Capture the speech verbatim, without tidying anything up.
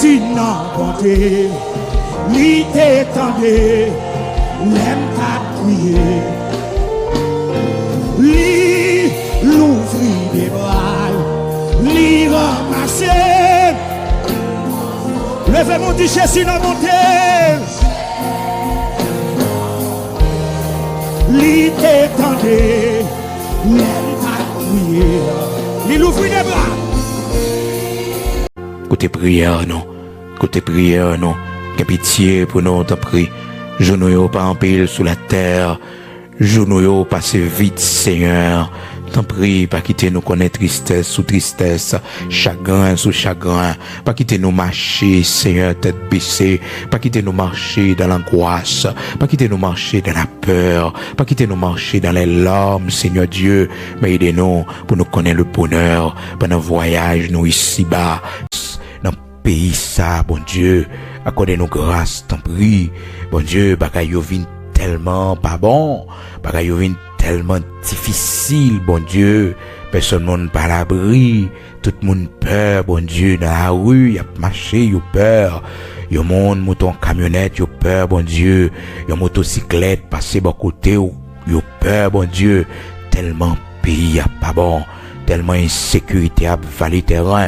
Ti nan bonte, li te tande lè m t ap kriye. Li louvri de bra l, li ranmase. Leve men w, di Jezi nan bonte. Li te tande lè m t ap kriye. Li louvri de bra. Koute priyè nou. Koute priyè nou. Gen pitye pou nou, tanpri. Jou nou yo pa anpil sou latè. Jou nou yo pase vit, Senyè. Tanpri, pa kite nou konnen tristès sou tristès, chagren sou chagren. Pa kite nou mache, Senyè, tèt bese. Pa kite nou mache dan langwas. Pa kite nou mache dan lapè. Pa kite nou mache dan lè larm, Senyè Dye. Men ede nou pou nou konnen le bonè pandan vwayaj nou isiba. Nan peyi sa, Bondye, akòde nou gras, tanpri. Bondye, bagay yo vin tèlman pa bon. Bagay yo vin tèlman difisil, Bondye. Pèsonn moun pa labri. Tout moun pè, Bondye, nan lari, y ap mache, yo pè. Yon moun moute yon kamyonèt, yo pè, Bondye. Yon motosiklèt pase bò kote w, yo pè, Bondye. Tèlman peyi a pa bon, tèlman ensekirite ap vale tèren.